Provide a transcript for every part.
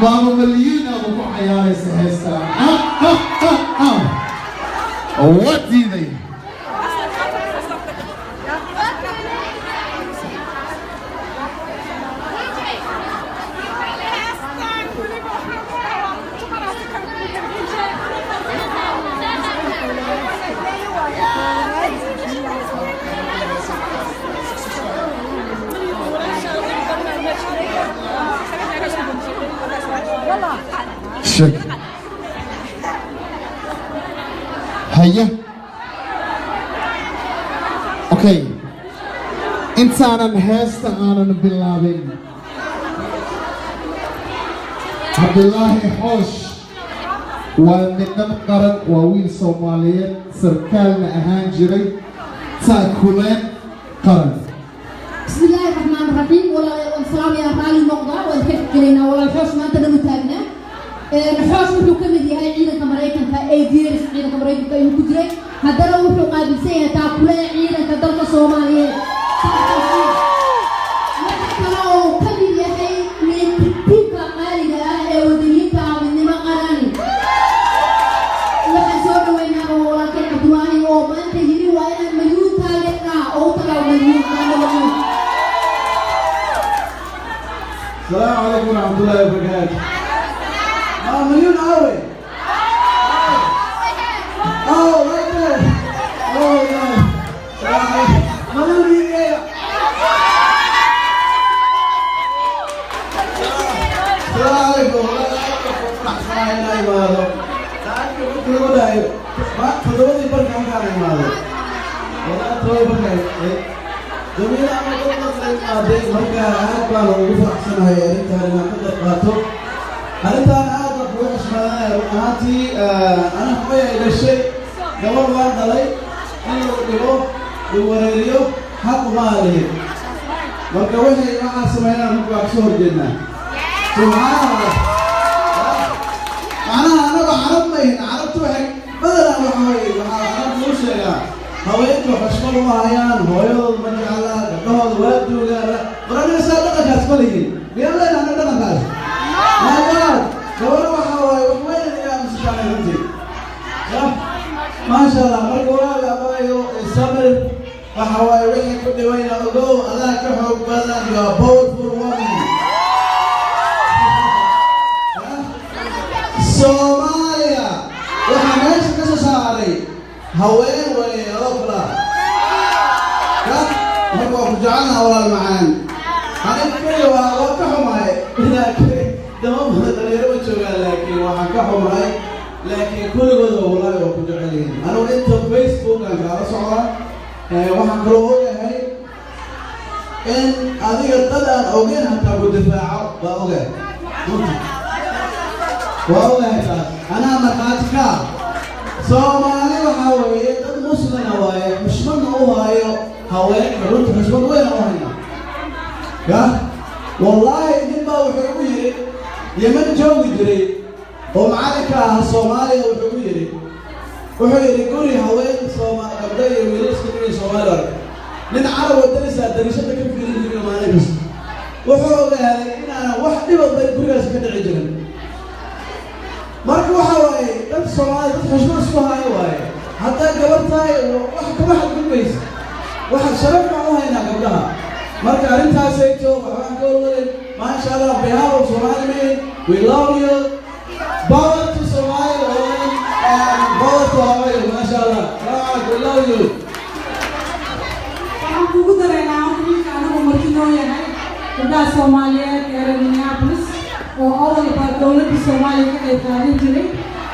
Maama Malyuun aaba ku cayaaraysa heestaa. Waa diiday. Shak haya. Okay, intaanan heesta aanan bilaabin, Cabdulaahi Xoosh waa midnimo qaran, waa wiil Soomaaliyeed, sarkaalna ahaan jiray, taakuleen qaran. بسم الله الرحمن الرحيم. ولا السلام يا رالي نقضة والكفكرينا ولا الحوش ما انت تاجنا. الحوش wuxuu ka mid yahay ciidanka Mareykanka ee diiris ciidanka Mareykanka ayuu ku jiray, haddana wuxuu qaabilsan yahay taakuleeya ciidanka dalka Soomaaliyeed. Waxa kale oo uu ka mid yahay tiimka qaaliga ah ee wadaniyiinta ah Midnimo Qaran. Waxaan soo dhaweynaa oo walaalkeen Cabdulaahi oo maanta yiri waa inaan Malyuun taageernaa oo u tagaa Malyuun, maama Malyuun. السلام عليكم ورحمة الله وبركاته. مليون عاوي. Oh, right there. Oh, no. السلام عليكم. مليون إيه. السلام عليكم. والله imaado. Saaka markii lagu dhahayo, ma 7dii barka markaan imaado. Wallahi 7dii barka jamiil ama dad la imaaday, marka aad baan ugu faraxsanahay arrintan inaan ka qayb qaato. Arrintan aad baan kugu xushmadanaya run ahaantii. Ana hooya ay dhashay, gabar waan dhalay, in lagu dhibo, lagu wareeriyo xaq uma lihin. Marka wixii waxaa sameynaa runka waa kasoo horjeednaa. Subxaan Allah. Macnaha anaga Carab ma ihin. Carabtu waxay badanaa waxa weye, waxaa Carab lagu sheegaa haweenku xushmad uma hayaan, hooyadooda ma jecla, gabdhahooda waa duugaan. War aniga saa dhaqankaas ma lihin. Miyaan leenahay anaga dhaqankaas? My God, gabadha waxa waaye wax weyn iga aaminsantahay runtii. Ya maasha Allah. Marka walaal abaayo sabir, waxa waaye wixii ku dhibayna ogow, adaa ka xoog badan. You are powerful woman. Soomaaliya waxaa meesha ka soo saaray haween weeye adoo kala ya. Marka waa ku jecelnaha walaal macaan. Aniga keliya waa ka xumahay, laakiin dama badan dhalinyaro ma joogaan, laakiin waxaan ka xumahay Laakiin kulligooda wallaahi waa ku jecel yihiin. Anigu inta Facebook aan kaala socdaa, waxaan kaloo ogahay in adiga dad aan ogeyn hataa ku difaaco. Waa ogahay runtii, waa ogahay taas, anaa markhaati ka ah. Soomaali waxaa weeye dad muslina waaye, xushmadna u haayo haweenka. Runta xushmad weyn u hayna ya. Wallaahi nin baa wuxuu igu yidhi, Yeman joogi jiray oo macalinka ahaa Soomaaliya, wuxuu igu yidhi, wuxuu yidhi guri haween sooma gabdho iyo wiilalska dhigay Soomaali ark, nin carab oo darisaa darishada ka fiirin jiray maalin kasta. Wuxuu ogaaday inaanan wax dhibad bay gurigaas ka dhici jirin. Marka waxa waaye dad Soomaali dad xushmad isku haayo waaye. Haddaa gabar tahay wax kama xadgudbaysa, waxa sharaf baan u haynaa gabdhaha. Marka arrintaasayto waxbaan ka walwalin. Maasha Allah, behalf of Somali men, we love you. Power to Somali women and power to Hawaii. Maasha Allah, we love you. Waxaan kugu daraynaa horta wiilka anagu marti noo yahay, gabdhaha Soomaaliyeed ee reer Minneapolis oo awalba dowladda Soomaaliya ka qayb qaadan jiray,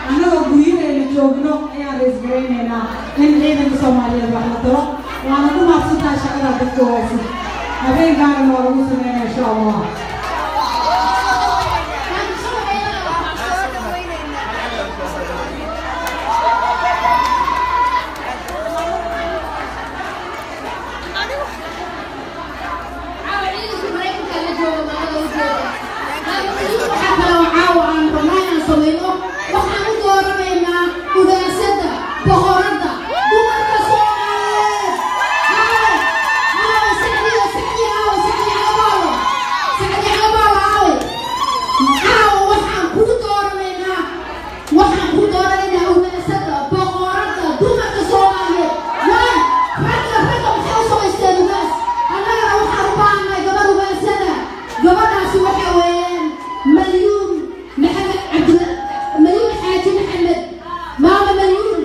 annagoo guryaheena joogno ayaan raise garaynaynaa in ciidanka Soomaaliyeed wax la taro. Waana ku mahadsantahay shaqadaa dadka haysa. Habeenkaana waa lagu sameynaa insha Allah. Caawa ciidanka Maraykanka la jooga maamada u jeeda. Waxaa kaloo caawa aan rabnaa inaan samayno, waxaan u dooranaynaa ugaasada boqoradda dumarka Soomaaliyeed. Caawa, caawa Sacdiyo, Sacdiyo, caawa Sacdiyo Calabaalo, Sacdiyo Calabaalo. Caawa, caawa waxaan kuu dooranaynaa, waxaan kuu dooranaynaa ugaasada boqoradda dumarka Soomaaliyeed. Waay ragga, ragga maxay u samaysteen ugaas? Annagana waxaan u baahannahay gabadh ugaasada. Gabadhaasi waxa weeyaan Malyuun Maxamed Cabdilla, Malyuun Xaaji Maxamed, Maama Malyuun.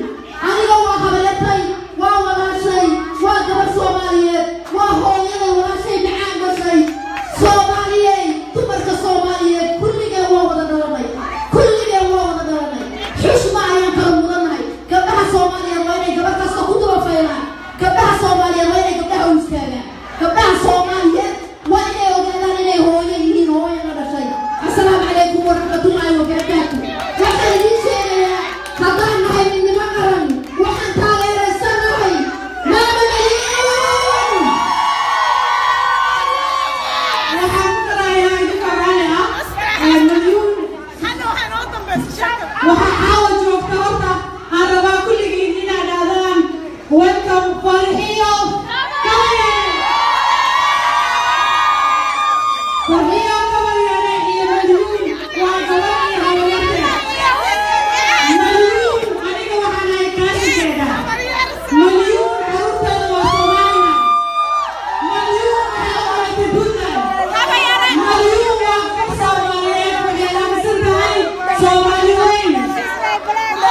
Aniga waa habaryartay, waa walaashay, waa gabadh Soomaaliyeed, waa hooyaday, walaashay macaan dhashay. Soomaaliyey, dumarka Soomaaliyeed kulligeen waa wada dhalanay, kulligeen waa wada dhalanay, xushma ayaan kala mudannahay. Gabdhaha Soomaaliyeed waa inay gabadh kasta ku daba faylaan. Gabdhaha Soomaaliyeed waa inay gabdhaha u istaagaan. Gabdhaha Soomaaliyeed waa inay ogaadaan inay hooyo yihiin, hooyo la dhashay. Assalaamu calaykum waraxmatullaahi wabarakaatu. Waxaan idiin sheegayaa, haddaan nahay Midnimo Qaran, waxaan taageeraysanahay Maama Malyuun. Waxaan ku darayaa, idinka raalli ah, Malyuun waxaa caawa joogta. Horta aan rabaa kulligiin inaad dhahdaan welcome Farxiyo Kabayare. Farxiyo Kabayare iyo Malyuun waa gabar iyo habaryarteed. Malyuun aniga waxaan ahay cousinkeeda. Malyuun carruurteeda waa Somaliland. Malyuun waxay u dhalatay Puntland. Malyuun waa gab Soomaaliyeed, waxay aaminsan tahay Soomaali weyn.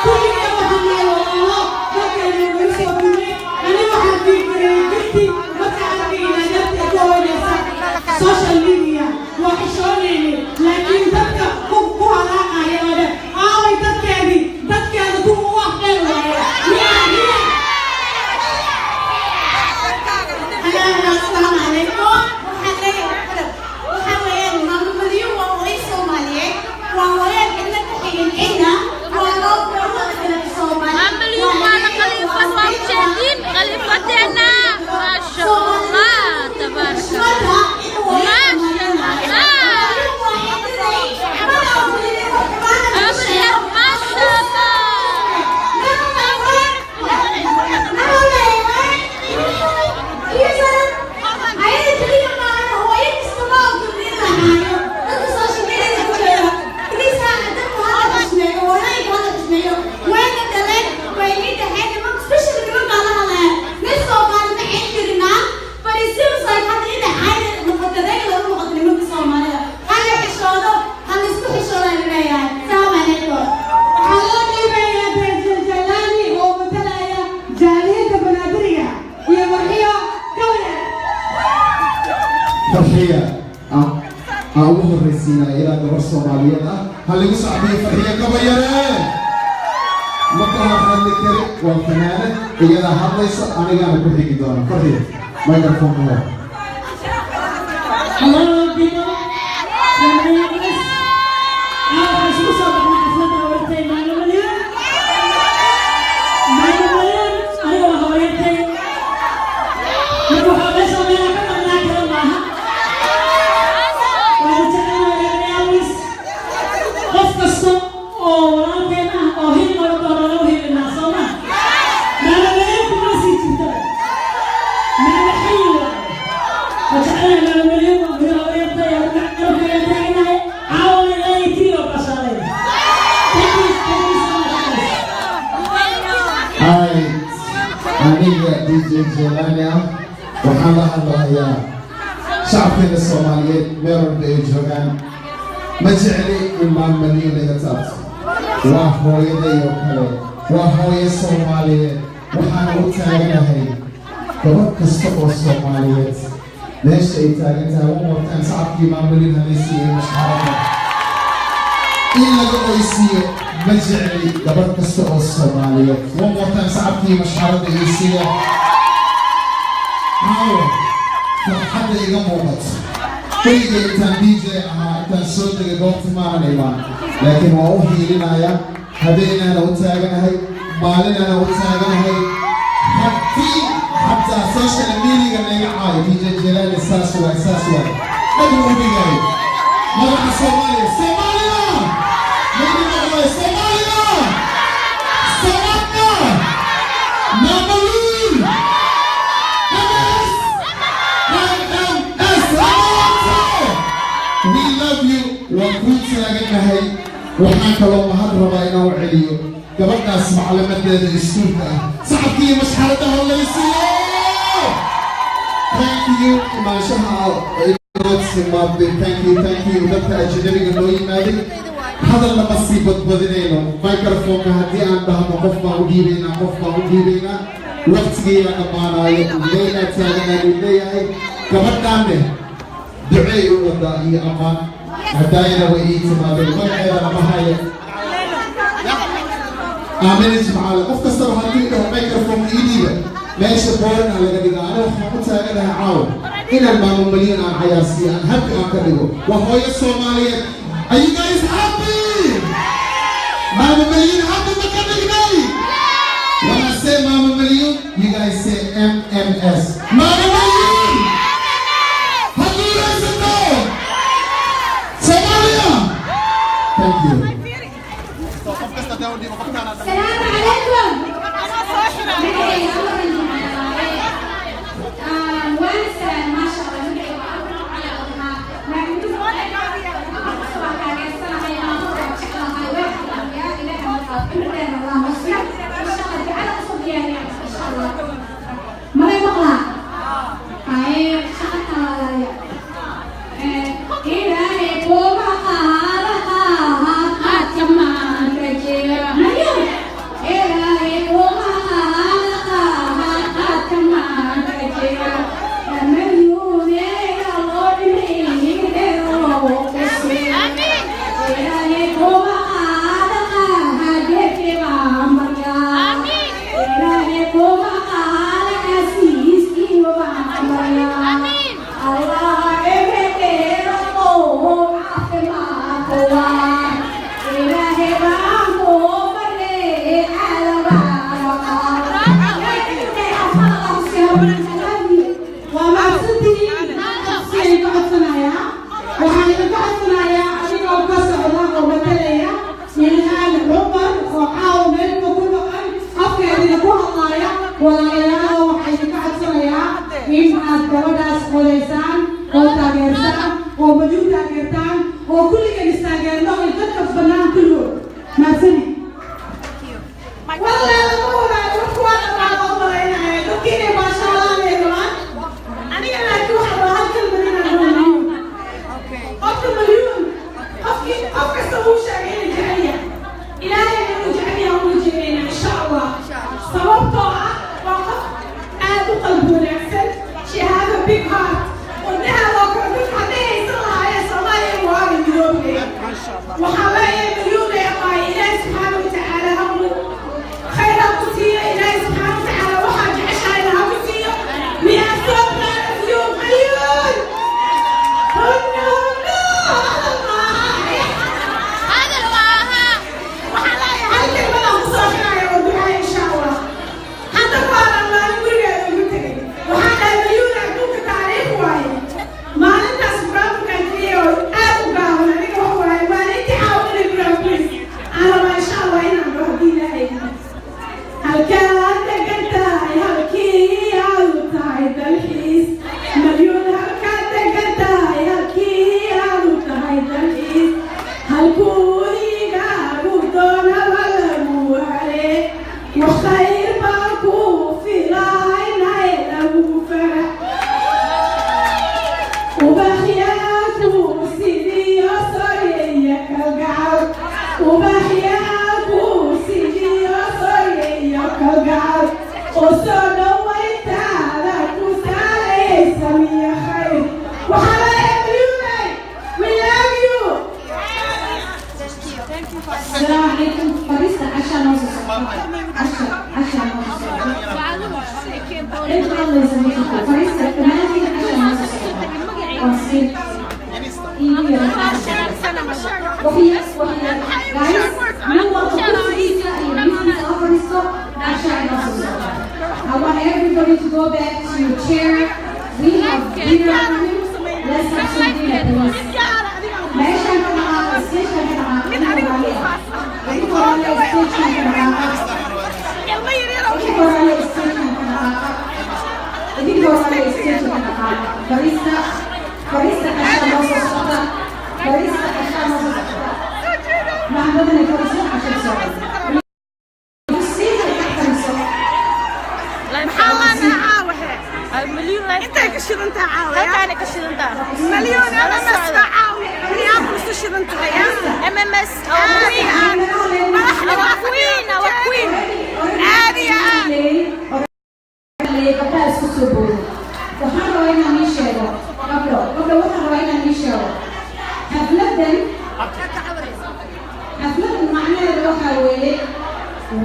Kulligeen waxaan nahay walaalo, dalkeena weli soo duulay. Aniga waxaan fiirgarayay girti markaan arkay inaad ku hooynaysa social media, waa xishoonaynay, laakiin dadka ku halaaqaya oo dhan aaway dadkeedii, dadkeeda kuwa u afdheer waaye. Miyaa miyaa? Asalaamu calaykum. Waxaan leeyahay qalab. Waxaa weeyaan Maama Malyuun waa hooyo Soomaaliyeed. Waa hooyo cidna ka xigin cidna. Waa loo wada Soomaali. Malyuun waana khaliifad, waa ujeediin khaliifadeena. Maasha Allah, tabaaraka Allah, maasha Allah. Abaryar, maasha Allah. Waxaa loo dhiibayaa Beejel Jalaani oo matalaya jaaliyadda Banaadiriga iyo Farxiyo Kabayare. Farxiya aan ugu horraysiinaya ilaa gabar Soomaaliyeed ah. Ha lagu sacbiyo Farxiya Kabayare. Baan hadli karin, waa fanaanad, iyadaa hadlayso, anigaana ku xigi doona. Farxiya, microphone hor. Hello, people. From Minneapolis. Waxaan isugu soo baxnay xafladda habartay Maama Malyuun. Maama Malyuun, aniga waa habaryartay. Marka waxaa meesha meelaa ka maqnaa kara maaha. Waan jecelnahay reer Minneapolis. Qof kasta oo walaalkeen ah oo hil naga doono lagu hilinaa, soo ma? Maama Malyuun kuma sii jirto. Maama xayi waaye. وجعلنا مع مليون Thank you, thank you so much, guys. Hi, aniga DJ Jelani ah waxaan la hadlahayaa shacabkeena Soomaaliyeed meel walba ay joogaan. Ma jecli in Maama Malyuun laga taabto. Waa hooyaday oo kale, waa hooyo Soomaaliyeed. Waxaana u taaganahay gabadh kasta oo Soomaaliyeed meesha ay taagan tahay. One more time, shacabkii Maama Malyuun halaysiiyey mashxarada. In laga oysiiyo ma jecli gabadh kasta oo Soomaaliyeed. One more time, shacabkii mashxarada ii siiya. Caawa farxadda iga muuqato, keligay intaan DJ ahaa, intaan soo degay goobta maanan imaan, laakiin waa u hiilinaya. Habeenaana u taaganahay, maalinaana u taaganahay. Haddii xataa social media naga caayo, DJ Jelani saas waay, saas waay, dhag u dhigaayo magaca Soomaaliya. Soomaaliya maydi maqlay? Soomaaliya, Soomaaliya, Maamaluul MS MMS, we love you. Waan kuu taaganahay. Waxaan kaloo mahad rabaa inaan u celiyo gabadhaas macalimadeeda iskuulka ah. Sacabkii mashxarada hadlaysiiyo. Thank you imaanshaha inoo timaaday. Thank you, thank you. Dadka ajnabiga noo yimaaday, hadal lama sii badbadinayno. Microphoneka haddii aan dhahno qof baan u dhiibaynaa, qof baan u dhiibaynaa, waqtigiiyaa dhammaanaayo. Leylaa taaganaa leeyahay, gabadhaanne duceey u wadaa iyo ammaan. Haddaayana way ii timaaday, magaceeda lama hayo. Aamina Jimcaale. Qof kastaba haddii dhaho microphone ii dhiiba, meesha boorana laga dhiga. Aniga waxaan u taaganahay caawa inaan Maamo Malyan aan cayaarsiiyo, aan happy aan ka dhigo. Waa hooyo Soomaaliyeed. Are you guys happy? Maama Malyan happy ma ka dhignay? When I say Mama Malyan, you guys say MMS. Mama Malyan! Ha guulaysato! Soomaaliya! Thank you. السلام عليكم. magacayga Amaran Jimcaale. Waan salaam, maasha Allah. Magacayga waa Amaran Cali Alhaa. Waa taageersanahay, maamada waan jeclahay, waa xalaaliyaa. Ilaahay markaa cimri dheer Allah masiyo, insha Allah. Ducada usoo diyaariya, insha Allah. Malay maqlaa haye shaqa kalaalaaya. Ilaahay kuma qaadaha qaadka maan rajeeya Maryam. Ilaahay kuma qaadaha qaadka maan rajeeya Maryuune loo dhimay. Ilaahay kuma qaadaha geedkii baan baryaa. Ilaahay kuma qaada casiiskii baan baryaa. Allah cimrigeeda oo caafimaadku waa. Ilaahay baan kuu baryay Waa mahadsantihiin. Si ay ka codsanayaa, waxaan idinka codsanayaa adigoo ka socda oo matalaya Ilhaan Cumar oo caawa meelka ku maqan, afkeedina ku hadlaaya. Walaalayaal, waxaan idinka codsanayaa in aad gabadhaas codaysaan oo taageertaan oo Malyuun taageertaan oo kulligeen istaageerno iyo dadka bannaan kulligood. Mahadsani. Walaa lama wadaago kuwa dhammaan oo malaynaya dadka inay baashaalaan ay rabaan. Aniga laakiin waxaa rabaa hal kalmad inaan dhaho Malyuun. Qofka Malyuun, qofkii qof kasta uu sheegay inuu jecel yahay, Ilaahayna inuu jecel yahay uu jecelina, insha Allah. Sababtoo ah waa qof aad u qalbi wanaagsan. She has a big heart. Oo dahab. Oo soo dhawayntaada ku saalaysa miya khayr. Waxaa leeyahay Malyuunay, we love you. السلام عليكم. فريسة عشان نص، عشان عشان نص. انت الله يسلمك. فريسة 8 عشان نص وصير. وهي وهي guys, nin walba kursigiisa iyo miiskiisa ha fadhiisto. Casha inoo soo socda. I want everybody to go back to your chair. We have dinner coming. Let's have some dinner, please. Meeshaan ka dhaqaaqa, stage ka dhaqaaqa. Idinka walaaliya, stage ka dhaqaaqa. Idinka walaaliya, stage ka dhaqaaqa. Idinka walaaliya, stage ka dhaqaaqa. Fariista, fariista, casha noo soo socda. Fariista, casha noo soo socda. Maxamadana fariista, casha soo socda. Intay ka shidantaha caawa? Halkaanay ka shidantaha. Malyoon MMS baa caawa Minneapolis u shidan tahay. MMS, our queen, our queen, our queen. Caadi ah. Gabdhaha isku soo boodo. Waxaan rabaa inaan ii sheego, gabdho, gabdho, waxaan rabaa inaan ii sheego xafladan. Xafladan macnaheedu waxaa weeye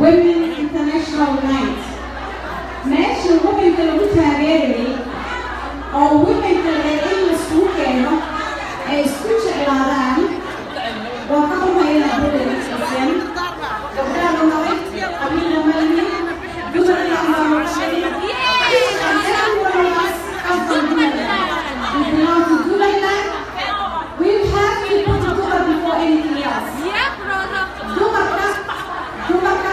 Women International Night, meesha womenka lagu taageerayay oo womenka la in laiskugu keeno ay isku jeclaadaan. Waa ka xumahay inaad bedelayseen gabdhaha nahay, qabiilna malini, dumarna maamulay. Each and every one of us come from Dumaland. We belong to Dumaland. We have to put dumar before anything else. Yeah, brother. Dumarka, dumarka,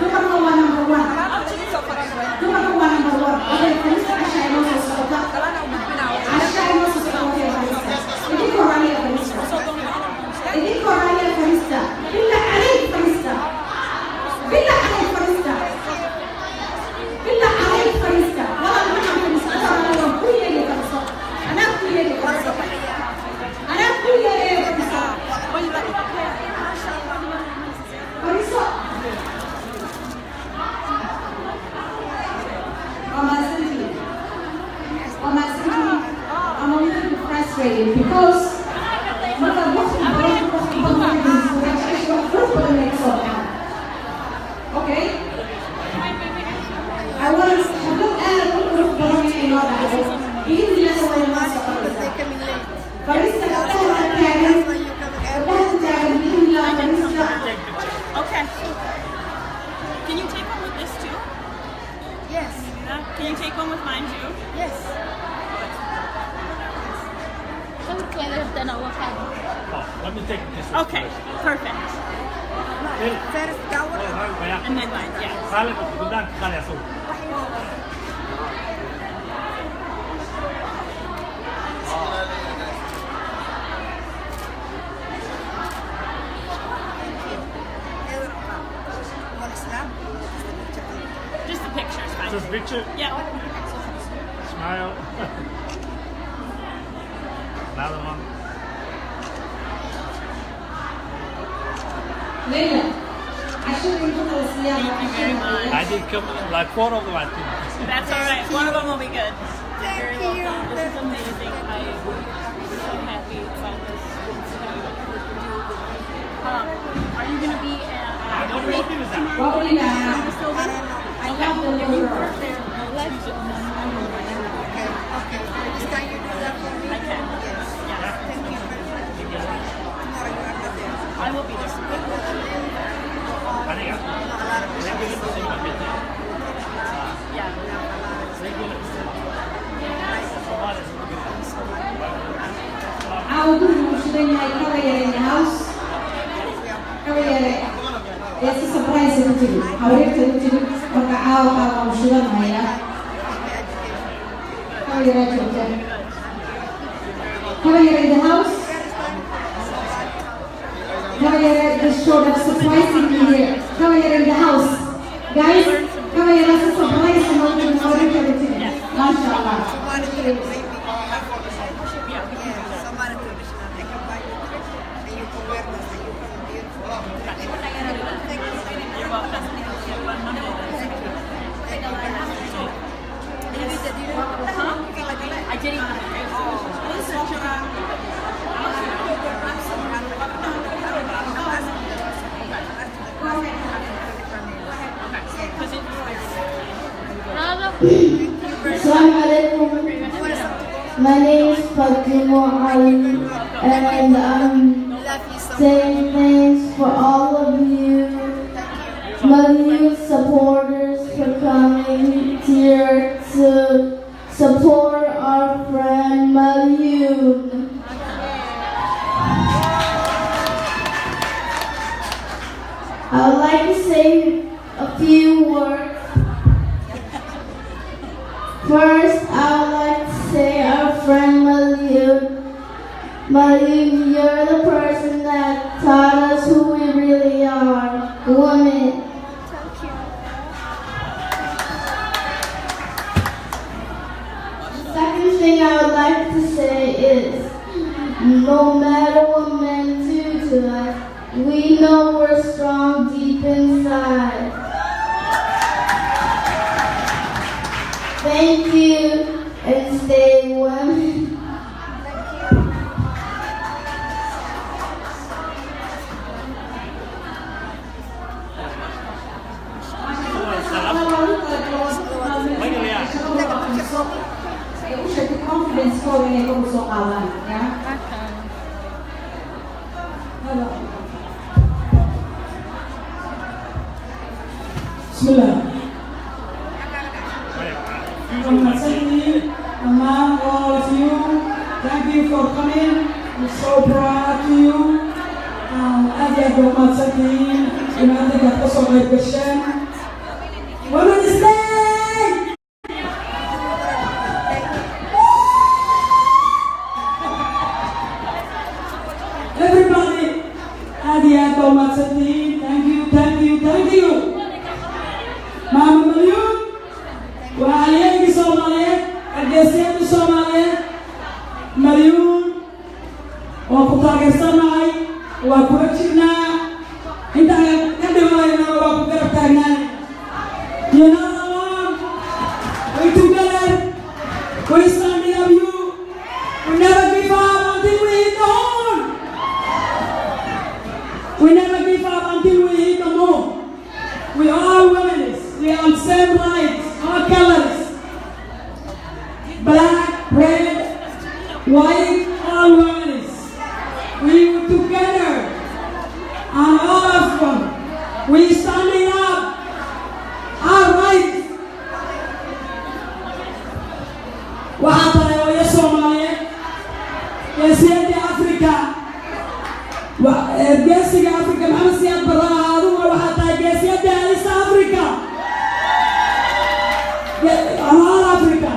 dumarka waa number one. Dumarka waa number one. Okay, fariista, casha inoo soo socota. Casha inoo soo socota. Okay, fariista. Idinka horaaliya fariista. Idinka horaaliya fariista. Billah calayk fariista. Billah calayk fariista. Billah calayk fariista. Walaal maxaan fariista? Anaa walaal waan ku yeeli fariisto. Anaa ku yeeli fariisto. Anaa ku yeeli fariisto. Fariisto. Waa mahadsantihiin. Waa mahadsantihiin. I'm a little bit frustrated because markaad waqti badan ku geliso, waxaad jeceshahay wax qurux badan inay kasoo baxaan. Okay? I want xaflad aad u qurux badan inay noo dhacdo. Biidnillaahi way noo soconaysaa. Fariista, gabdhaha taagan, gabdhaha taagan, biidnillah fariista. Okay. Can you take one with this too? Yes. Can you take one with mine too? Yes. Sawirkeeda hortana waa qaadi. Oh, let me take this one. Okay, perfect. First tower. And then mine, yeah. Khalid, gudaanka qaali asagu. Want a snap? Just the picture. Just the picture is fine. Just picture. Yeah. Smile. Another one. Leila, cashada inta kala siiyaan. Thank you very much. I did come like four of them, I think. That's all right. One of them will be good. Thank Very you. welcome. This is amazing. I'm so happy about this. Are you gonna be at Waa u dhigaa. I don't know. I love the little girl. Okay. Okay. This time you do that for me? I can. Yes. Yes. Thank you very much. Tomorrow you are not there. I will be there. Aniga. A lot of people. Yeah. Somalis. Caawa gurigu uu shidan yahay. Kaba yare in the house. Kaba yare ayaa si surprise ku timi, habaryarteed u timi. Marka caawa caawa uu shidanhayaa. Kaba yaraa joogta. Kaba yare in the house. Kaba yare just showed up surprisingly here. Kaba yare in the house, guys. Kaba yare si surprise noo timi, habaryarteed u timi. Maasha Allah. Somali maybe. Yeah, Somali traditional. I can buy you and you can wear this and you can beautiful. Thank you. You're welcome. Thank you. Thank you very much. Assalamu alaikum. My name is Fatima Ali, and I'm saying thanks for all of you, Malyun supporters, for coming here to support our friend Malyun. I would like to say a few words. First, I would like to say our friend Malyun. Malyun, you're the person that taught us who we really are, women. The second thing I would like to say is, no matter what men do to us, we know we're strong deep inside. Thank you, and stay women. Ay u sheegtay confidence-kooda inay kor u soo qaadaan ya. Hada. Bismillah. Among all of you, thank you for coming. I'm so proud of you. Aad iyo aad baa umahadsantihiin imaantinka aad kasoo qayb gasheen. Women's Day! Everybody, aad iyo aad baa umahadsantihiin. Thank you, thank you, thank you. Maama Malyun waa halyeeygii Soomaaliyeed, argeysyadii Soomaaliyeed. Malyuun waan ku taageersanahay, waa kula jirnaa, intaan ka dhimanayna waa ku garab taagnaa. You're not alone. We together. We standing up you. We never give up until we hit the horn. We never give up until we hit the moon. We are women. We are same rights, all colors. Black, red, white, all women. We were together, and all of them. We standing up. Our rights. Waxaa tahay hooyo Soomaaliyeed, geesiyadii Afrika, geesiga Afrika Maxamed Siyaad Barre adiguna waxaa tahay geesiyadii East Africa. All Africa.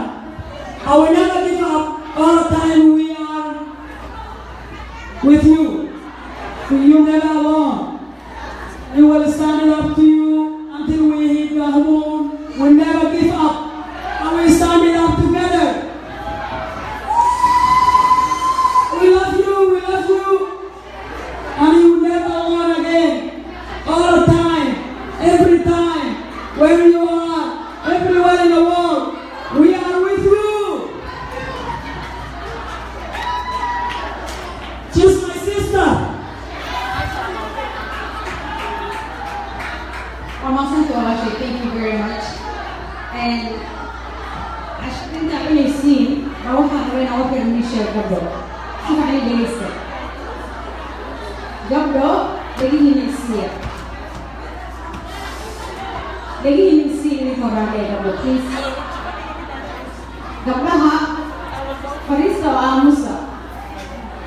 I will never give up. All the time we are with you. You never alone. We will stand up to you until we hit the moon. We never give up. And we stand up together. We love you, we love you. And you never alone again. All the time, every time, where you are, everywhere in the world, we are with you. She's my sister. Waa mahadsantahay walaashay, thank you very much. And intaa cunaysiin baa waxaan rabaa inaan wax yar inii sheego gabdho. Si fiican ii dhegeysta. Gabdho, dhegihiina isiiya. Dhegihiina isiiya idinka horraanaya gabdho, please. Gabdhaha fadhiista oo aamusa.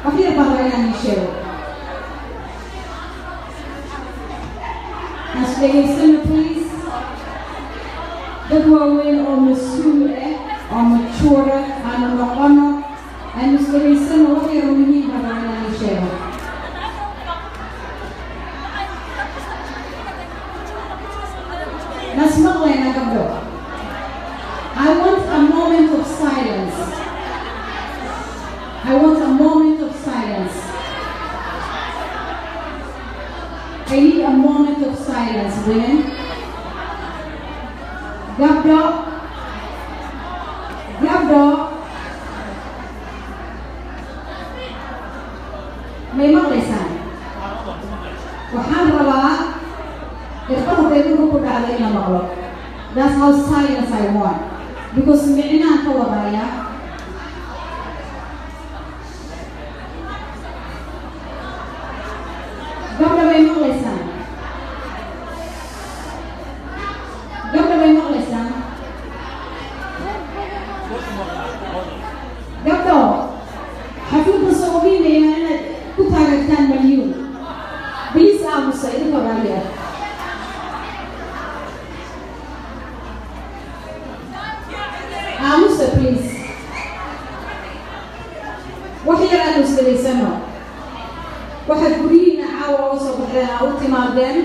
Wax yar baan rabaa inaan ii sheego. Has dhegeysano, please. Dad waaweyn oo mas-uul ah oo mature ah aanu noqono, aanu isdhegeysano. Wax yar oo muhiim ah baan inaan ii sheego. Nas maqlayna gabdho? I want a moment of silence. I want a moment of silence. I need a moment of silence, women. Gabdho, gabdho, may maqlaysaan? Waxaan rabaa irbad hadday dhulka ku dhacdo in la maqlo. That's how silence I want. Because micnaha ka wadaya. Gabdha bay maqlaysaan? Gabdha bay maqlaysaan? Gabdho, xafladda soo ogeynaya inaad ku taageertaan Malyuun. Please aamusa idinkoo raalli ah. Aamusa please. Wax yar aanu isdhegaysano. Waxaad guryihiina caawa uga soo baxdeen aa u timaadeen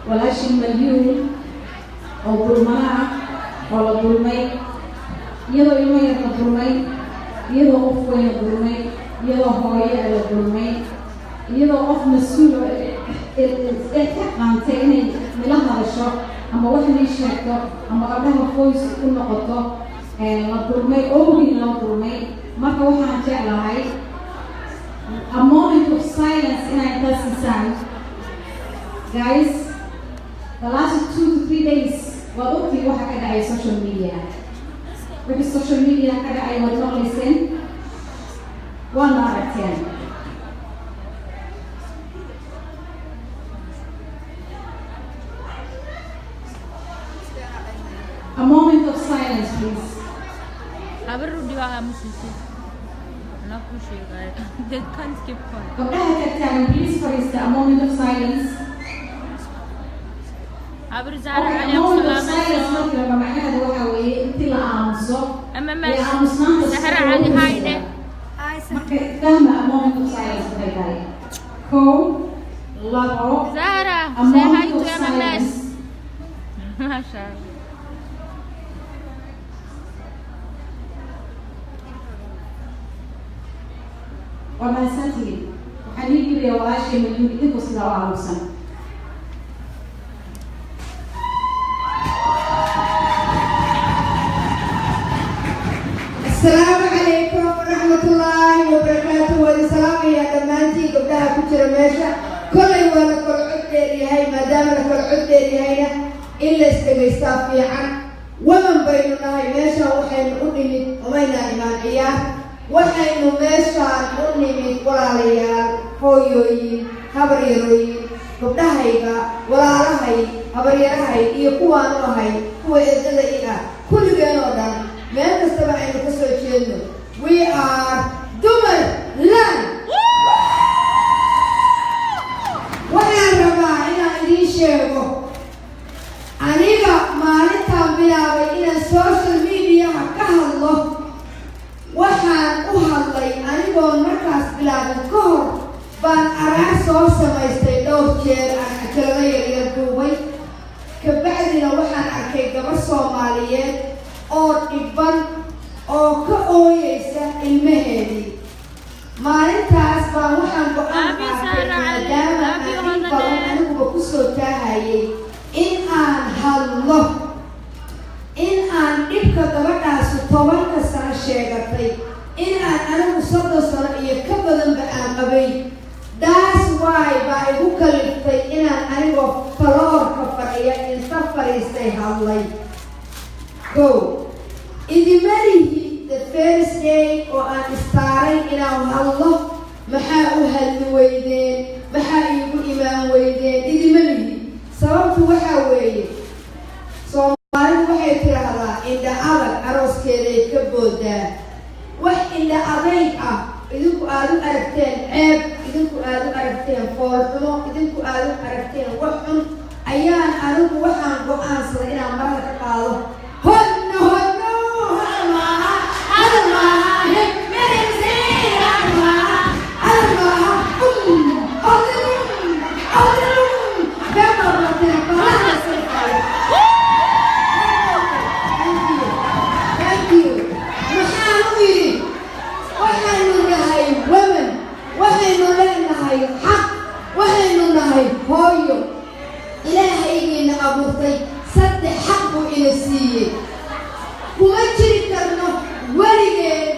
walaashii Malyuun oo dulmana ah, oo la dulmay, iyadoo ilmo yar la dulmay, iyadoo qof weyn la dulmay, iyadoo hooyo la dulmay, iyadoo qof mas-uul oo ee ka qaantay inay nila hadasho ama wax nii sheegto ama gabdhaha voice u noqoto la dulmay, owgii loo dulmay. Marka waxaan jeclahay a moment of silence inay intaa siisaan. Guys, the last 2 to 3 days waad ogtiin waxa ka dhacay social media. Wixii social media ka dhacay waad maqlayseen, waadna aragteen. A moment of silence, please. Habar u dhigaa aamusiisid. Anaa kuu sheegaya. They can't keep quiet. Gabdhaha tagtaagan, please fadhiista. A moment of silence. Habar Zahra Okay, Cali a moment of aan silence salaamayso. Markii laba macnaheedu waxaa weeye intii la aamuso MMS. ee aamusnaanta Zahra Cali hayde. Marka fahma a moment of silence waxay tahay. Kow, labo. Zahra, A say hi moment to of MMS. silence. Masha Allah. Waa mahadsantihiin. Waxaan ii dhiibaya walaashay Malyuun idinkoo sidaa u aamusan. Asalaamu calaykum waraxmatullaahi wabarakaatu. Waan salaamayaa dhammaantiin gabdhaha ku jira meesha. Kollay waa la kala cod dheeryahay. Maadaama la kala cod dheeryahayna, in la isdhegaystaa fiican. Waman baynu nahay. Meeshaan waxaynu u nimid umaynaa imaan ciyaar. Waxaynu meeshaan u nimid, walaalayaal, hooyooyin, habaryarooyin, gabdhahayga, walaalahay, habaryarahay iyo kuwaanu ahay kuwa eedada i ah, kulligeen oo dhan, meel kastaba aynu ka soo jeedno, we are dumar land. Waxaan rabaa inaan idiin sheego, aniga maalintaan bilaabay inaan social mediaha ka hadlo, waxaan u hadlay anigoon markaas bilaabin ka hor baan araar soo samaystay dhowr jeer, aan cajalado yaryar duubay. Kabacdina waxaan arkay gabar Soomaaliyeed oo dhiban oo ka ooyeysa ilmaheedii. Maalintaas baan waxaan go-aan qaatay, maadaama aan in badan aniguba kusoo taahayay, in aan hadlo, in aan dhibka gabadhaasu 10-ka sano sheegatay in aan anigu 30 sano iyo ka badanba aan qabay. That's why baa igu kaliftay inaan anigoo floorka fadhiya inta fadhiistay hadlay. Go idimalihi the first day oo aan istaaray inaan hadlo, maxaa u hadli weydeen, maxaa iigu imaan weydeen, idimalihi. Sababtu waxaa weeye, Soomaalidu waxay tidhaahdaa indha adag arooskeeday ka boodaa. Wax indha adayg ah idinku aada u aragteen ceeb, idinku aada u aragteen foolxumo, idinku aada u aragteen wax xun, ayaan anigu waxaan go-aansaday inaan marada ka qaado. Hodno hodno, hadal maaha, hadal maaha, hadal maaha, hadal maaha. Odilum odilum been baa barteen. Thank you, thank you. Maxaan u yidhi? Waxaynu nahay women, waxaynu leenahay xaq, waxaynu nahay hooyo. Ilaahaygiina abuurtay saddex xaq buu ina siiyey. Kuma jiri karno weligeen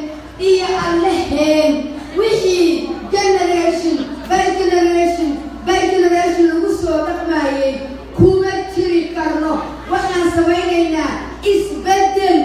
iyo Allaheen wixii generation by generation by generation lagu soo dhaqmayay. Kuma jiri karno. Waxaan samaynaynaa isbeddel.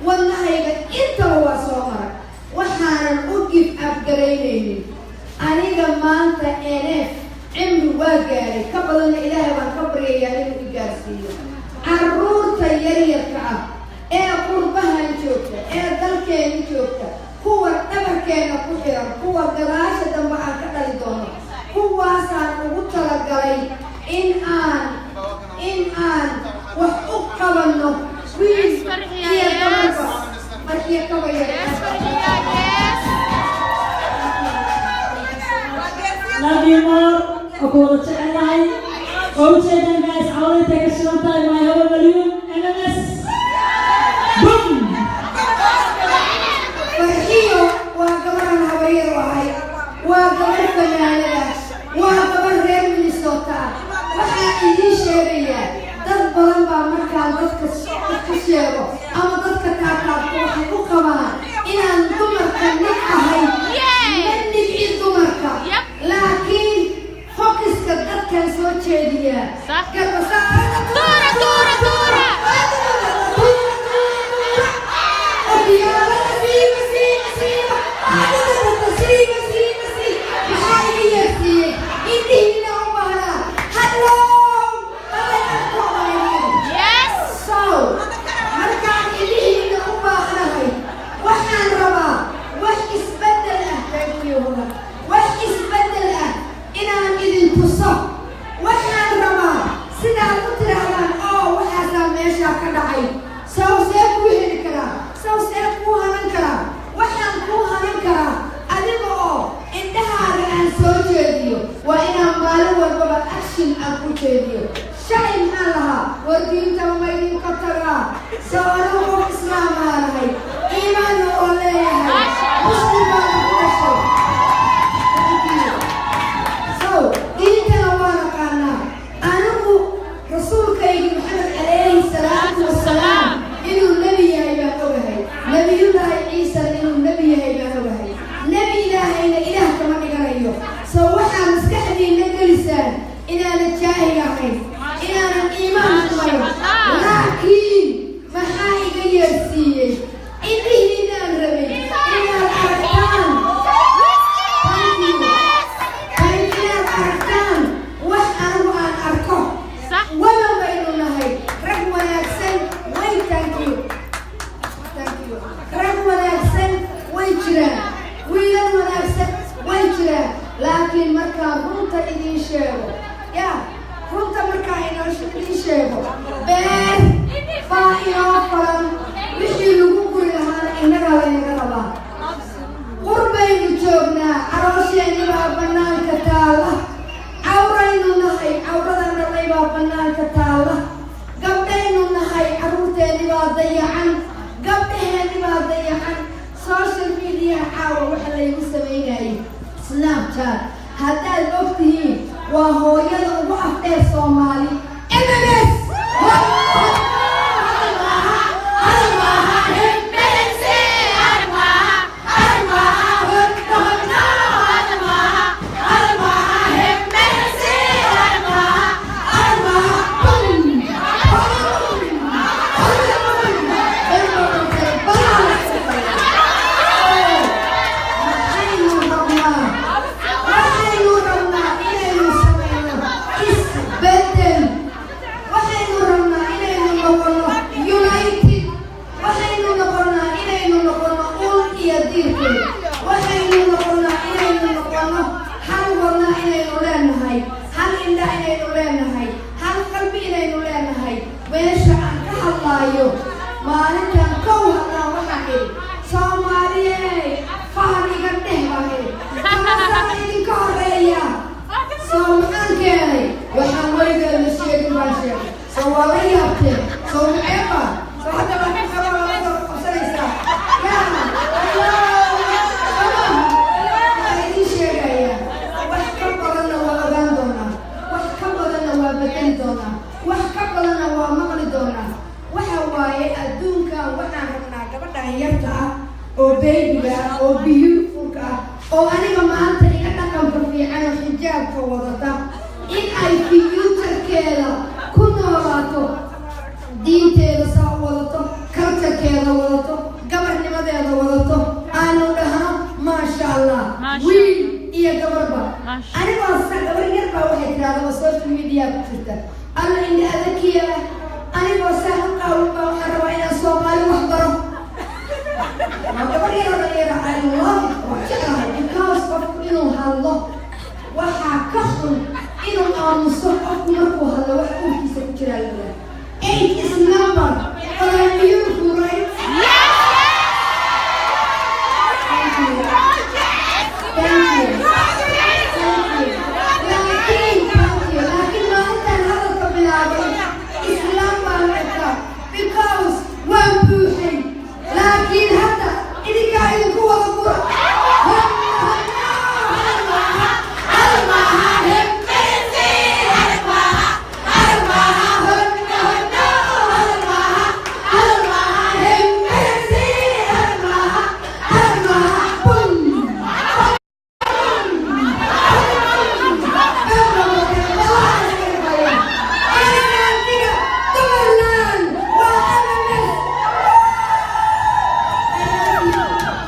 Wadnahayga intaba waa soo maray. Waxaanan u give up garaynaynin aniga maanta. Nf cimri waa gaaray, ka badanna Ilaahay baan ka baryayaa inuu i gaarsiiyo. Carruurta yaryarka ah ee qurbahan joogta, ee dalkeena joogta, kuwa dhabarkeena ku xiran, kuwa gadaasha dambe aan ka dhali doono, kuwaasaan ugu talagalay in aan wax u qabanno, wiil iyo gabarba. Markiyo kaba yar. Love you more. Oo ku wada jecelnahay oo ujeedaan, guys. Cawada intay ka shidan tahay. My Haba Malyuun MMS, boom. Farxiyo waa gabaran habaryar u ahay, waa gabar fanaanada, waa gabar reer Minnesota ah. Waxaa idiin sheegayaa, dad badan baa markaan dadka ku sheego ama dadka taataabto waxay u qabaan inaan dumarka nibcahay. Ma nibci dumarka, laakiin focuska dadkan soo jeediyaa garbasaarada. Tuura, tuura, tuura. Okiyaalada siiba, siiba, siiba, siiba, siiba, siiba. Maxaa iga yeersiiyey? Indhihiina u baahnaa. Hello, halay arko. So markaan indhihiina u baahnahay, waxaan rabaa wax isbeddel ah. Thank you, Hodan. Wax isbeddel ah inaan idin tuso. Waxaan rabaa sidaad u tidhaahdaan, oo waxaasaa meeshaa ka dhacay. Sow see kuu heli karaa? Sow see kuu hanan karaa? Waxaan kuu hanan karaa adiga oo indhahaaga aan soo jeediyo. Waa inaan maalin walbaba action aan ku jeediyo. Shalay maxaan lahaa? War diinta ma idinka tagaa? Sow anigu qof islaam baan ahay, iimaanna oo leeyahay, muslim baana ku dhashay. Thank you. So diintana waa naqaanaa. Anigu rasuulkaygi Maxamed calayhi salaatu wasalaam inuu nebi yahay baan ogahay. Nabiyullaahi Ciisana inuu nebi yahay baan ogahay. Nebi Ilaahayna Ilaah kama dhiganayo. So waxaa maskaxdiina gelisaan inaanan jaahil ahayn, inaanan iimaan xumayn. Laakiin maxaa iga yeersiiyey? Indhihiinaan rabay inaad aragtaan. Thank you. Thank inaad aragtaan wax anigu aan arko. Wadan baynu nahay. Rag wanaagsan way, thank you, thank you, rag wanaagsan way jiraan, wiilal wanaagsan way jiraan. Laakiin markaan runta idiin sheego, ya runta markaan inoo idiin sheego, beer baa inoo faran. Wixii lagu guri lahaana innagaa laynaga rabaa. Qurbaynu joognaa, caloosheenni baa bannaanka taalla, cawraynu nahay, cawradan dhalay baa bannaanka taalla. Gabdhaynu nahay, carruurteenni baa dayacan, gabdhaheenni baa dayacan. Social media caawa waxa laygu samaynayay, Snapchat, haddaad og tihiin, waa hooyada ugu afdheer Soomaali, MMS. Hadal maaha, hadal maaha. Hadal maaha, hadal maaha. Hadal maaha, hadal maaha. Bum, bum, bum. Maxaynu rabnaa? Waxaynu rabnaa inaynu samayno isbeddel. Waxaynu rabnaa inaynu noqono united. Waxaynu noqonaa inaynu noqono ul iyo diirkeed. Waxaynu noqonaa inaynu noqono hal wadna inaynu leenahay, hal indha inaynu leenahay, hal qalbi inaynu leenahay. Meesha aan ka hadlaayo, maalintan kow hadlaan, waxaan idhi, "Soomaaliyey, fahan iga dheh," baan idhi. Taasaa idinka horeeya. Soo maxaan keenay? Waxaan weligeed la sheegin baan sheegay. Soo waa la yaabteen? Soo maceeba? Soo hadda baa ka qaba, waa la soo qabsanaysaa. Yaa waxaan idiin sheegayaa, wax ka badanna waa ogaan doonaa, wax ka badanna waa bedeli doonaa, wax ka badanna waa maqli doonaa. Waxa waaye adduunkan waxaan rabnaa gabadhan yarta ah oo babyga ah oo beautifulka ah oo aniga maanta iga dhaqanka fiican oo xijaabka wadata in ay futurekeeda ku noolaato, diinteeda saa u wadato. Culturekeeda wadato, gabarnimadeeda wadato, aanu dhahno maasha Allah, wiil iyo gabarba. Anigoo sa gabar yar baa waxay tirahda oo social media ku jirta, "Alla indha adakiya." Anigoo saa u qaawin baa waxaan rabaa inaan Soomaali wax baro. Waa gabar yar oo dhalinyara. I love it, waa jeclahay, because qofku inuu hadlo waxaa ka xun inuu aamuso. Qofku markuu hadlo wax uurkiisa ku jiraa la. Age is number, but I'm beautiful, right? Thank you. Thank you. Thank you. Laakiin, thank you. Laakiin maalintaan hadalka bilaabay, Islaam baan arkaa, because waan buuxay. Laakiin hadda idinkaa idinku wada gura. Hal maaha, hal maaha, hal maaha, hal maaha, hal maaha, hal maaha, hal maaha, hal maaha, bum.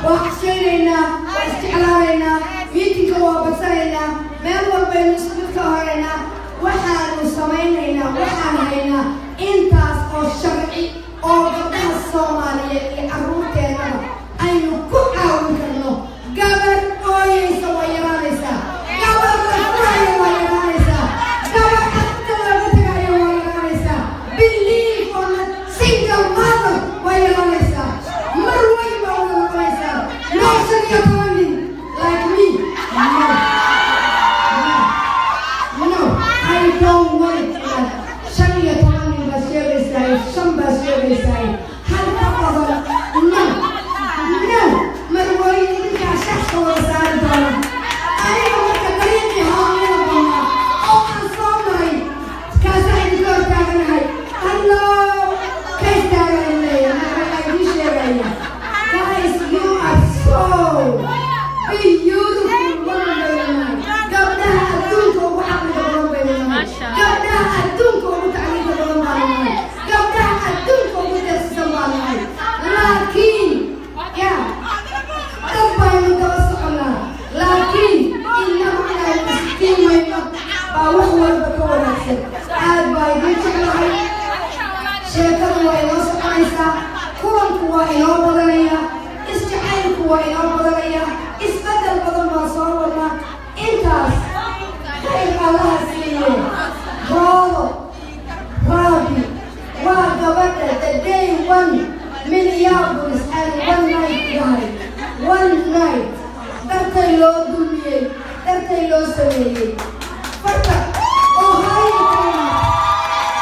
Waa cashaynaynaa, waa isjeclaanaynaa, meetingka waa badsanaynaa, meel walbaynu isku mid ka horaynaa. Waxaanu samaynaynaa, waxaan haynaa intaas oo sharci oo gabdhaha Soomaaliyeed iyo carruurteennaba aynu ku caawin karno. Gabar ooyeysa waa yaraanaysaa, gabar la furaya waa yaraanaysaa, gabar carruurta looga tagayo waa yaraanaysaa, believe or not, single mother waa yaraanaysaa, mar weyn baa wada noqonaysaa. No 15 nin like me, no, no, I don't want it. 15 nin baad sheegaysaa, shan baad sheegaysaa, hal ka badan, no, no. Marwooyin idinkaa shaxka wada saari doona. Aniga marka dariiqii hawliyada badnaa oo aan soo maray kaasaa idinka hortaaganahay. Hallo, ka istaagan leeyahay. Marka waxaa idiin sheegaya, guys, you are so beautiful woman baynu nahay. Gabdhaha adduunka ugu caqliga badan baynu nahay, gabdhaha adduunka ugu tacliinta badan baanu nahay, gabdhaha adduunka ugu deeqsisan baanu nahay. Laakiin ya dad baynu daba soconaa, laakiin innagu inaynu isqiimayno baa wax walba ka wanaagsan. Aad baa idiin jeclahay. Sheekadu waa inoo soconaysaa, kulanku waa inoo badanayaa, isjacaylku waa inoo badanayaa, isbeddel badan baa soo wadnaa. Intaas khayr Allaha siiye. Roodo Raabi waa gabadha the day one Minneapolis and one night gahay, one night dartay loo dulmiyey, dartay loo sameeyey. Farta Ohio ka imaad,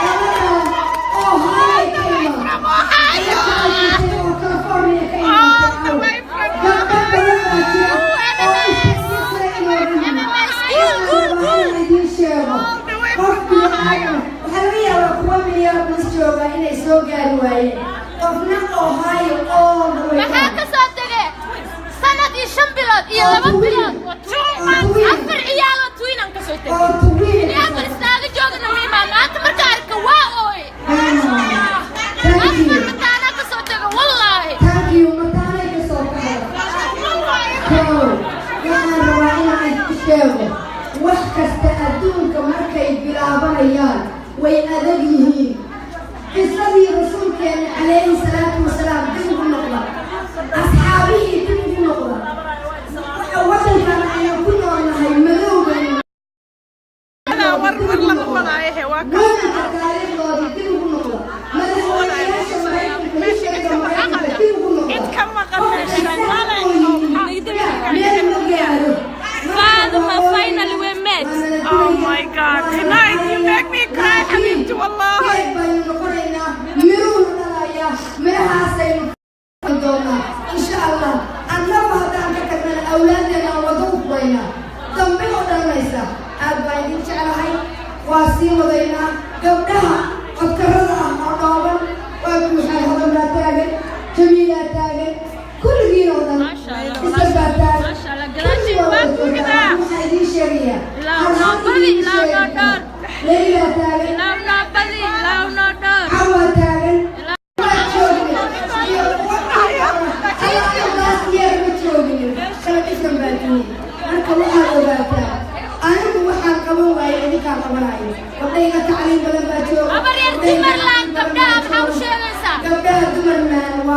gabadhan Ohio ka imaad oo California ka imaatay. Gabdho badan baa jira oo isla inooga yimid. Waxaan rabaa inaan idiin sheego, qof bini'aadam waxaa laga yaabaa kuwa Minneapolis jooga inay soo gaari waayeen, qofna Ohio all the way. Maxaa ka soo tegay sanad iyo 5 bilood iyo 2 bilood, afar ciyaaloo twin aan ka soo tegay. Oo twin. Minneapolis naaga joogana ma imaan. Maanta marka arka waa ooy. Thank you. Afar mataanaa ka soo tego, wallaahi. Thank you. Mataanay ka soo baxda. Kow, waxaan rabaa inaan idinku sheego, wax kasta adduunka markay bilaabanayaan way adag yihiin. Qisadii rasuulkeena calayhi salaatu wasalaam dib ugu noqda, asxaabihii dib ugu noqda. Waxa waddankan aynu ku noolnahay madowbaynu womenka taariikhdoodii dib ugu noqda, madaxweynayaasha Maraykanka, historyga Maraykanka dib ugu noqda. Meel ma gaaro. Fatima, finally we met. Oh my God, tonight you make me cry, Habibti, wallahi. Geed baynu noqonaynaa, miruhuna dhalayaa, mirahaasaynu doonaa insha Allah. Annagu haddaan ka tagnana awlaaddeena aan wado u furaynaa dambe oo dhalanaysa. Aad baan idin jeclahay. Waa sii wadaynaa. Gabdhaha codkarada ah oo dhooban waa buuxaan. Hodan baa taagan, Jamiilaa taagan, kulligiin oo dhan isal baa taagan. Maasha Allah, Kulli gadaashiin waa baa wada joogaan. Waxaa idiin sheegayaa Ilaa hal noo hal badi, idiin ilaa noo sheegi dhowr. Leylaa taagan, Ilaa noo badi, ilaa noo dhowr. Cawaa taagan, waa joogne.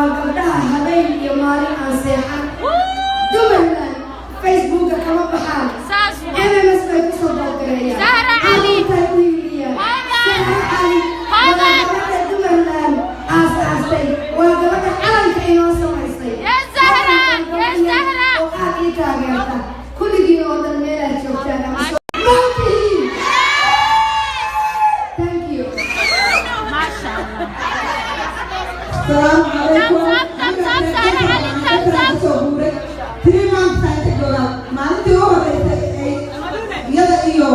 Waa gabdhaha habeen iyo maalin aan seexan. Dumarland Facebooka kama baxaan. MMS bay kusoo boogareeyaan. Zahra Cali. Carruurtay u hiiliyaan. Zahra Cali waa gabadha Dumarland aasaastay. Waa gabadha calanka inoo samaysay. Yes, Zahra. Yes, Zahra. Oo aad ii taageerta. Kulligiin oo dhan meelaad joogtaan ama soo Maantihiin. Thank you. Maasha Allah. Salaamu calaykum. Thumbs up, thumbs up, Zahra Ali, thumbs up. 3 months aan ka joogaa. Maalintii u horeysay ay iyada iyo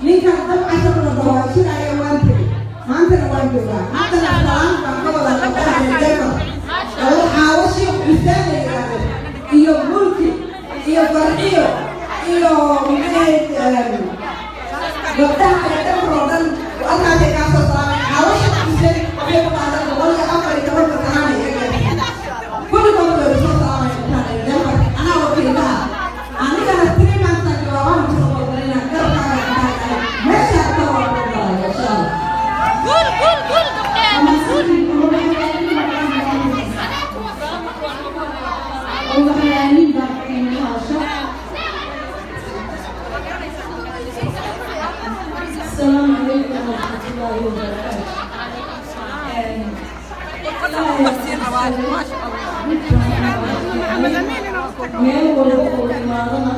ninkan dabcasar la dhaho ay shiraya waan tegey. Maantana waan joogaa. Haddana salaam baan ka wadaa gabdhaha reer Denver. Gabar Xaawo Sheekh Xuseen la yidhaahdo iyo Mulki iyo Farxiyo iyo maxay ahayd, gabdhaha reer Denver oo dhan halkaasay kaa soo salaamay. Xaawo Sheekh Xuseen waxay ku dhahdaa 114-ka salaamay iyaga. Kulligood way soo salaamay gabdhaha reer Denver. Anaa wakiilaha. Anigana 3 months aan joogaa, waan kusoo qorqorina garabkaaga intaan meesha ka waa ku galaya, insha Allah. Guul, guul, guul, gabdhaheena, guul. Waxyaalin baa keenay hawsha. Asalaamu calaykum waraxmatullaahi wabarakaatu. Meel walba oo imaadana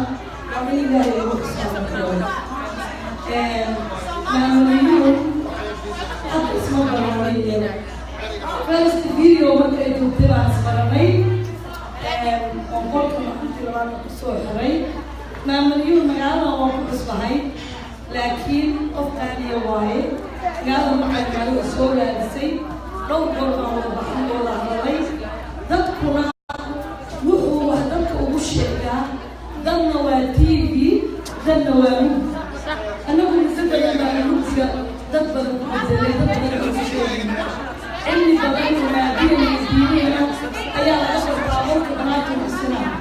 waa in Ilaahay ugu xisaabtamo. Maamuliyuhu hadda isma baranay iyada. First video marka ay joogtay baan isbaranay oo qolka maalintii labaadna kusoo xiray. Maamuliyuhu magaalada waan ku cusbahay, laakiin qof qaaliya waaye. Magaalada macaan magaalada soo raadisay, dhowr goor baan wada baxay, wada hadalay. Dadkuna wuxuu wax dadka ugu sheegaa, dadna waa TV, dadna waa mugdi. Annagu muddo badan baa mugdiga dad badan ku bedelay, dad badan ugu sheegay. Cilmi badan oo maadiyan iyo diiniyana ayaa laga bartaa warka banaanka kusinaa.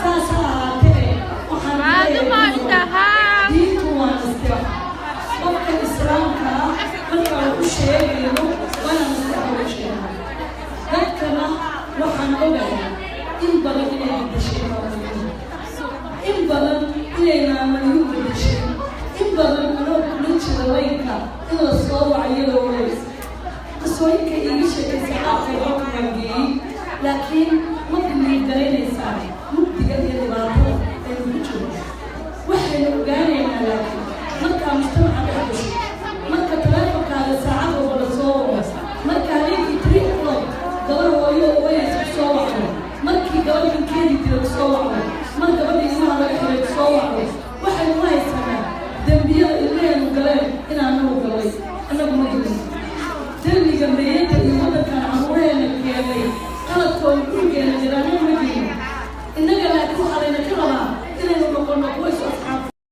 Saas ha ahaatee, waxaan Faaduma in the house. diintu waa nasteexo. Qofka islaamka ah marka aan u sheegayno, waana nasteexo ugu sheegnaa. Dadkana waxaan ogahay in badan inay bedeshay maamuliyadu, in badan inay maamuliyadu bedeshay, in badan anoo kula jira laynka in la soo wacayo wareys. Qisooyinka iiga sheekaysa qaabkay halka waan geeyey, laakiin ma believe garaynaysaa mugdiga iyo dhibaatada aynu ku jirno. Waxaynu ogaanaynaa laakiin markaa mujtamaca dhex gasho, marka taleefonkaada saacad walba la soo waco, marka habeenkii 3 o'clock gabar hooyo oo wayaysa ku soo wacdo, markii gabar ninkeedii dila ku soo wacdo, mar gabadha ilmaha laga xiray ku soo wacdo, waxaynu u haysanaa dembiyada ilmaheenu galeen inaanagu galay. Annagu ma gelin dembiga meeyada iyo waddankan caruuraheena keenay qaladkooda gurigeena.